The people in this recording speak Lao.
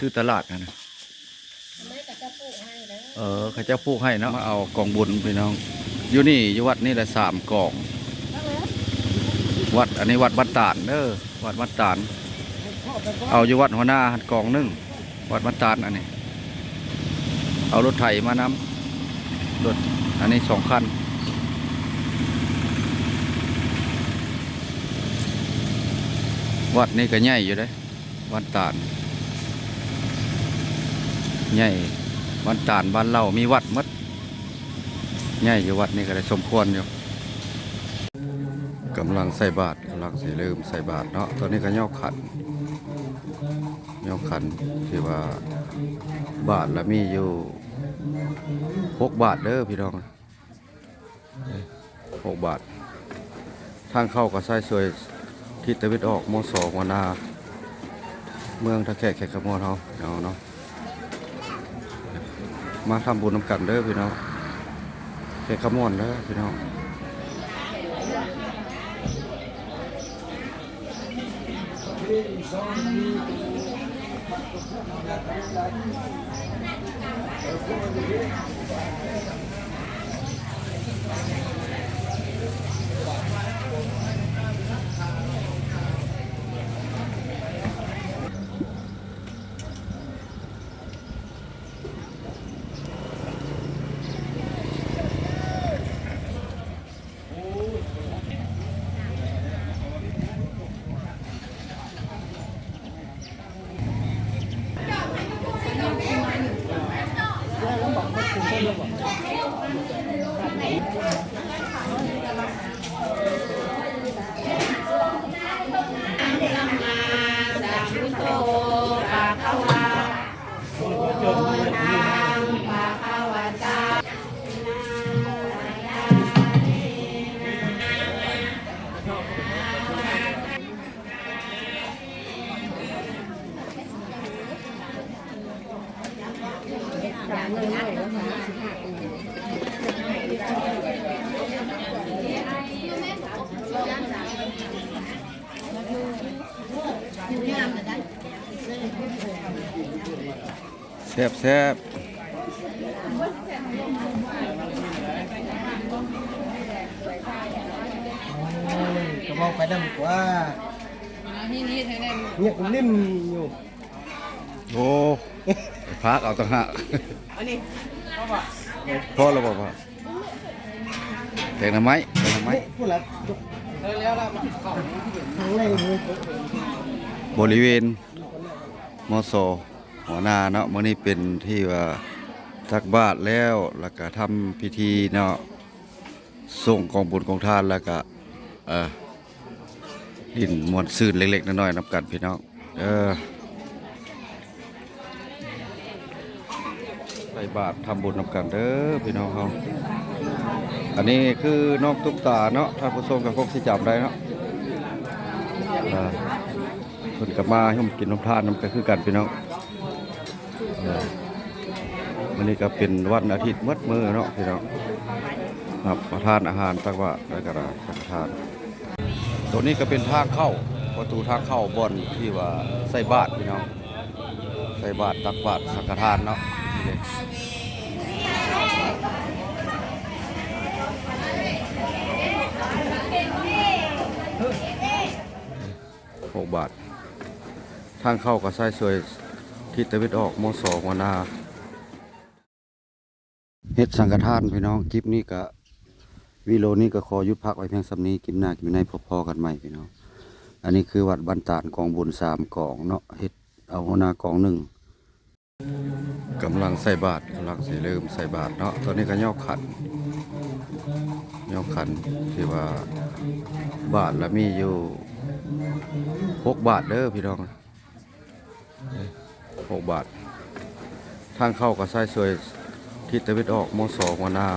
ຊື່ຕະຫຼາດຫັ້ນນະ. ເອີ ເຂົາເຈົ້າປູກໃຫ້ເນາະ. ເອີ ເຂົາເຈົ້າປູກໃຫ້ເນາະ. ມາເອົາກອງບຸນພີ່ນ້ອງ ຢູ່ນີ້ ຢູ່ວັດນີ້ລະສາມກອງ. ວັດ ອັນນີ້ວັດບ້ານຕານເດີ ວັດບ້ານຕານ. ເອົາຢູ່ວັດຫົວໜ້າຫັ້ນກອງໜຶ່ງ ວັດບ້ານຕານ. ອັນນີ້ເອົາລົດໄຖມານຳ ລົດ ອັນນີ້ສອງຄັນ. ວັດນີ້ກະໃຫຍ່ຢູ່ເດ້ ບ້ານຕານ ໃຫຍ່. ບ້ານຕານ ບ້ານເຫຼົ່າ ມີວັດໝົດ ໃຫຍ່ຢູ່. ວັດນີ້ກະໄດ້ສົມຄວນຢູ່. ກຳລັງໃສ່ບາດ ກຳລັງຊິເລີ່ມໃສ່ບາດເນາະ. ຕອນນີ້ກະຍໍຂັນ ຍໍຂັນ ທີ່ວ່າບາດລະມີຢູ່ຫົກບາດເດີພີ່ນ້ອງ. ຫົກບາດ. ທາງເຂົ້າກໍຊາຍສວຍທິດຕາເວັນອອກ ມສ ຫົວໜ້າເມືອງທ່າແຂກ ແຂກຄຳມ່ວນເຮົາເນາະ. ມາທຳບຸນນຳກັນເດີພີ່ນ້ອງ ແຂກຄຳມ່ວນເດີພີ່ນ້ອງ. ແຊບໆ. ໂອ້ຍ ກະເວົ້າໄປນຳກວ່າ ຍັງຫຼິ້ນຢູ່. ໂອ້ ໄປພາກເອົາຕ່າງຫາກ. ອັນນີ້ ພໍແລ້ວບໍ່? ແກງໜໍ່ໄມ້ ແກງໜໍ່ໄມ້. ພຸ້ນລະ ເອີ ແລ້ວລະ ເຂົ້າ ທາງໃນ ບໍລິເວນ ມສ ຫົວໜ້າເນາະ. ມື້ນີ້ເປັນທີ່ວ່າຕັກບາດແລ້ວ ແລ້ວກະທຳພິທີເນາະ ສົ່ງກອງບຸນກອງທານ ແລ້ວກະ ເອີ ຫຼິ້ນມ່ວນຊື່ນເລັກໆນ້ອຍໆນຳກັນພີ່ນ້ອງເດີ. ໃສ່ບາດທຳບຸນນຳກັນເດີພີ່ນ້ອງເຮົາ. ອັນນີ້ຄືນ້ອງຕຸກຕາເນາະ ທ່ານຜູ້ຊົມກະຄົງຊິຈຳໄດ້ເນາະ. ເອີ ເພິ່ນກະມາຮ່ວມກິນຮ່ວມທານນຳກັນຄືກັນພີ່ນ້ອງ. ເອີ ມື້ນີ້ກະເປັນວັນອາທິດໝົດມື້ເນາະພີ່ນ້ອງ ຮັບປະທານອາຫານ ຕັກບາດ ແລ້ວກະສັງຄະທານ. ໂຕນີ້ກະເປັນທາງເຂົ້າ ປະຕູທາງເຂົ້າບ່ອນທີ່ວ່າໃສ່ບາດພີ່ນ້ອງ ໃສ່ບາດ ຕັກບາດ ສັງຄະທານເນາະ. ຫົກບາດ. ທາງເຂົ້າກໍຊາຍສວຍທິດຕາເວັນອອກ ມສ ຫົວໜ້າ ເຮັດສັງຄະທານພີ່ນ້ອງ. ຄລິບນີ້ກໍ ວິດີໂອນີ້ກໍຂໍຢຸດພັກໄວ້ພຽງສ່ຳນີ້. ຄລິບໜ້າ ຄລິບໃນ ພົບພໍ້ກັນໃໝ່ພີ່ນ້ອງ. ອັນນີ້ຄືວັດບ້ານຕານ ກອງບຸນສາມກອງເນາະ ເຮັດເອົາຫົວໜ້າກອງໜຶ່ງ. ກຳລັງໃສ່ບາດ ກຳລັງຊິເລີ່ມໃສ່ບາດເນາະ. ຕອນນີ້ກໍຍໍຂັນ ຍໍຂັນ ທີ່ວ່າບາດລະມີຢູ່ຫົກບາດເດີພີ່ນ້ອງ ຫົກບາດ. ທາງເຂົ້າກໍຊາຍສວຍທິດຕາເວັນອອກ ມສ ຫົວໜ້າ